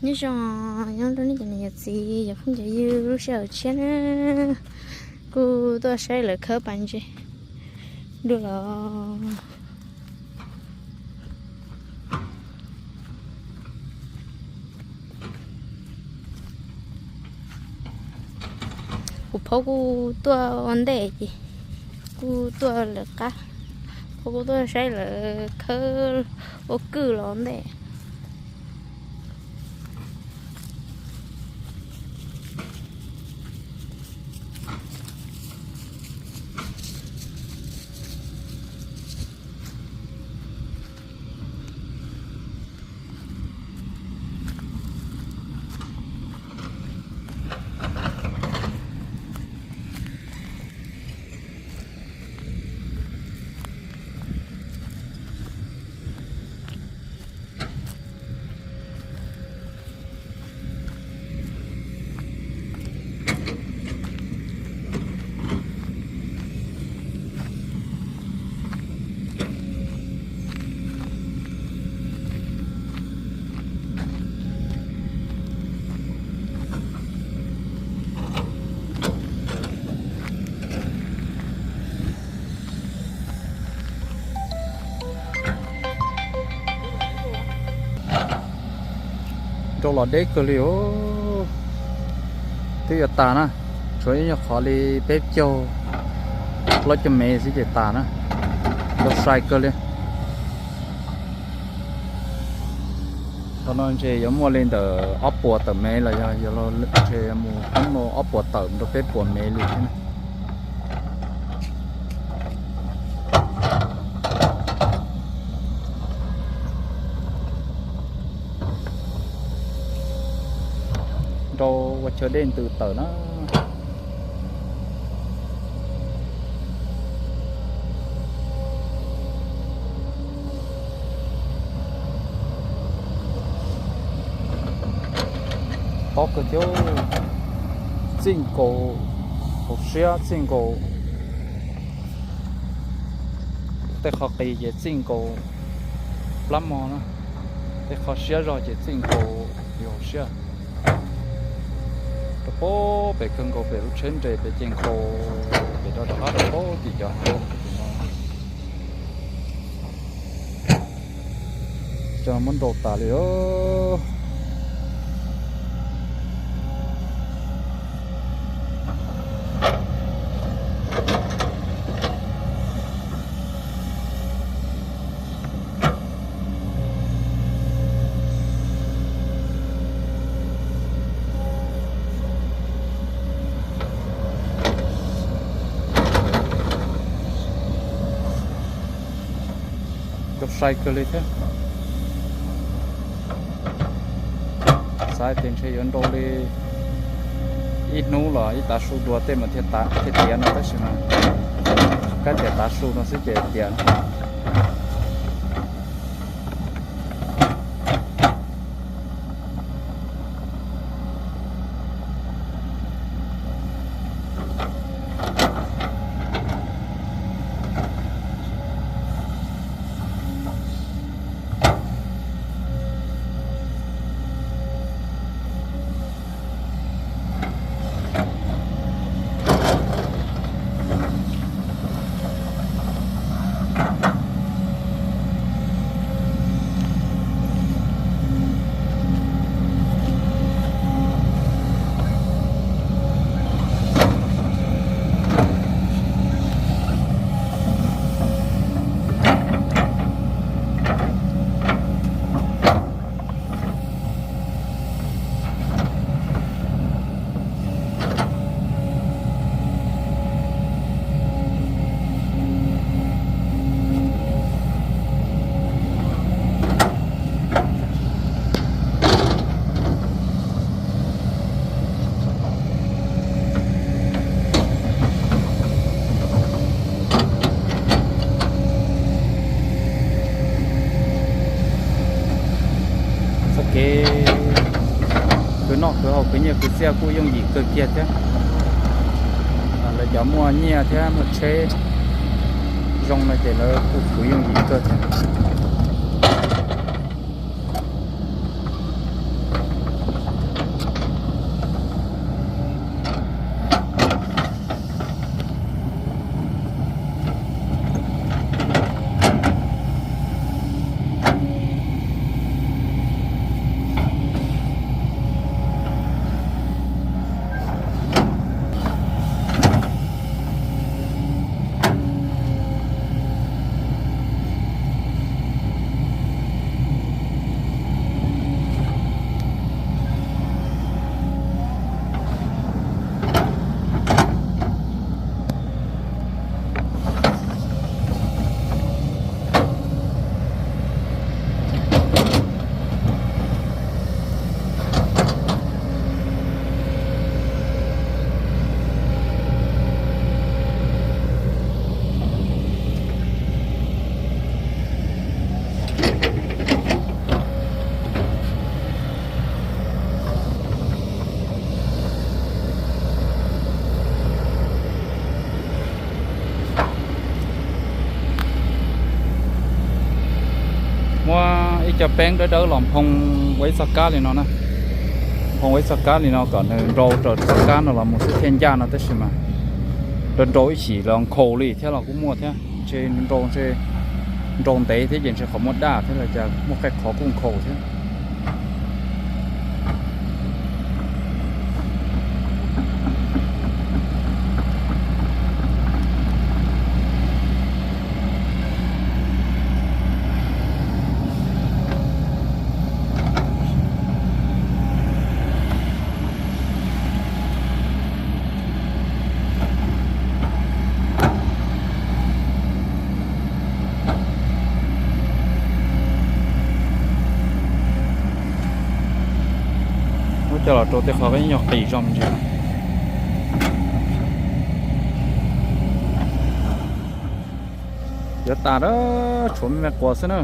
Nyob zoo, nyob rau nej cov niam cov txiv, cov phooj cov ywg, lub sij hawm tshiab na, kuj tuaj saib lawv khawb pas ntses dua los. Kuv phob kuj tuaj ua ntej ces kuj tuaj lawv qab, phob kuj tuaj saib lawv khawb ua kwj los ua ntej. Nrau los deb kawg li os. Twb yuav tas na, tshuav ib nyuag qhov li peb caug plaub caug mev xwb ces tas na. Nrau sai kawg li. Qhov no ntshe yuav muaj li ntawm ob puas tawm mev los yog yuav ntshe mus poob rau ob puas tawm rau peb puas mev li thiab na. Nrau ua chaw dej ntws tawm na. Tob kawg thiab, txij nkaus hauv siab txij nkaus. Tej qhov qis ces txij nkaus plab mog na, tej qhov siab zog ces txij nkaus yus hauv siab. Rau pem kawg nkaus pem lub tsheb nres pem ces nkaus pem rau rov qab rau pem tim cov hav. Cov no muab nrau tas li os. Nrau sai kawg li thiab. Xav tias ntshe yuav nrau li ib hnub los ib tav su dua tej mas thiaj tiav no tab sis mas kab tias tav su no xwb ces tiav no. Txoj kev khwv noj khwv haus khwv nyiaj khwv txiaj kuj yooj yim kawg kiag thiab. Lawv cov muaj nyiaj thiab muaj tsheb zoo no ces lawv kuj khwv yooj yim kawg thiab. Cov peeb dawb dawb los nphoo ua ib txoj kab li no na. Nphoo ua ib txoj kab li no kom nws nrau rau txoj kab no los mus xwb thiaj ncaj no, tab sis mas nrau nrau ib chim los nkhaus li thiab los kuj muaj thiab. Ntshe nrau ntshe nrau ntev thiab ces ntshe qhov muaj daj thiab los cas muaj qee qhov kuj nkhaus thiab. Muab coj los rau tej qhov ib nyuag qis zog me ntsis. Yuav tas lawm, tshuav me me quas xwb na.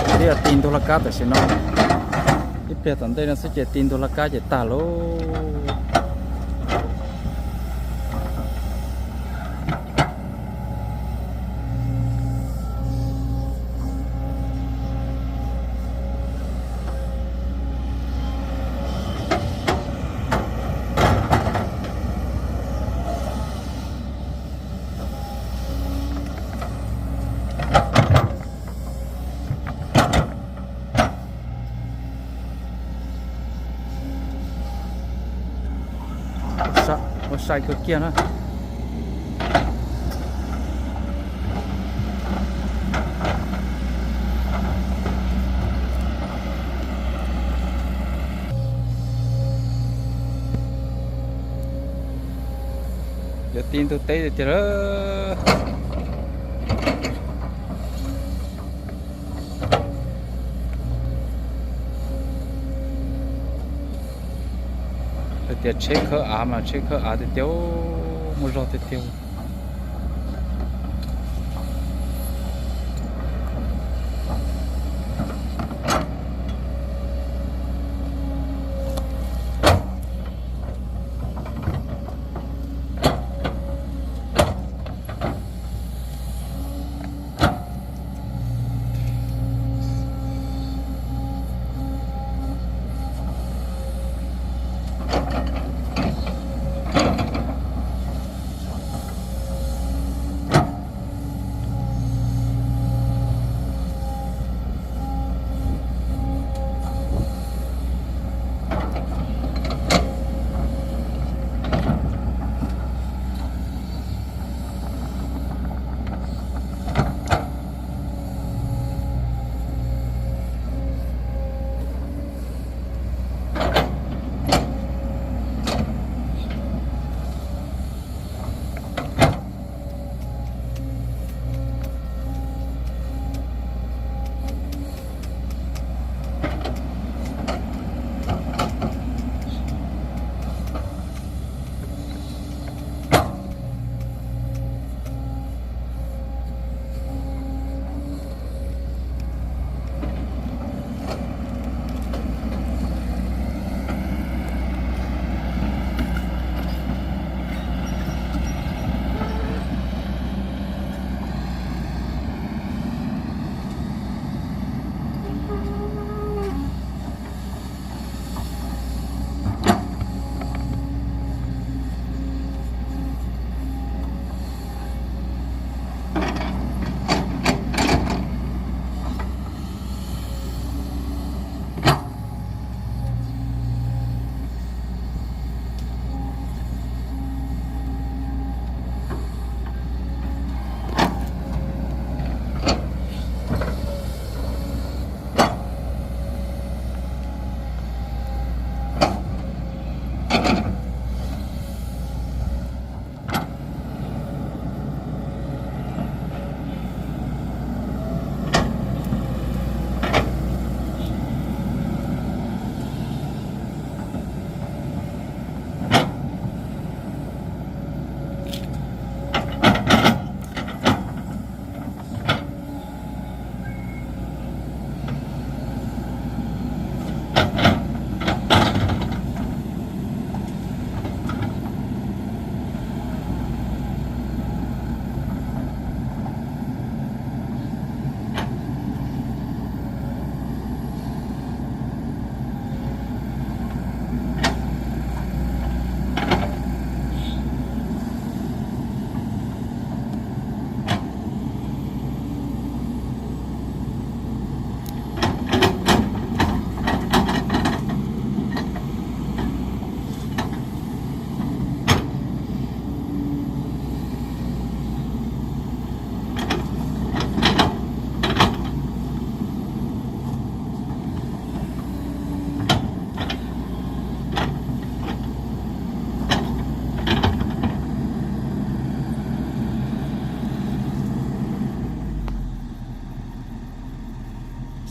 Twb yog ti ntug laj kab tam sim no, ib pliag tom ntej no xwb ces ti ntug laj kab ces tag lauj. Ua sai kawg kiag na. Yuav ti ntug teb tiag tiag lawm. Hais tias tsheb khawb av mas tsheb khawb av tiag tiag, muaj zog tiag tiag.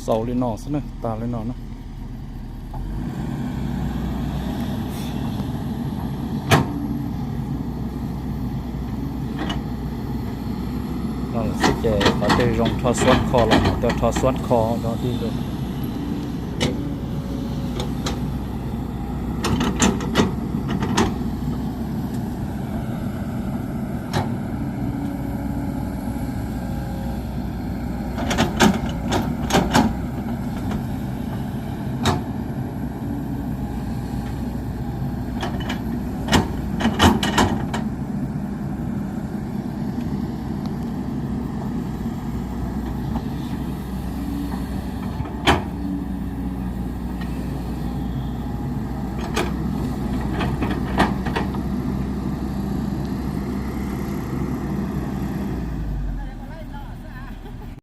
Xaus li no xwb na, tag li no na. No lawm xwb ces qhov twg zoo rho xuab kho los mam tuaj rho xuab kho rau dig.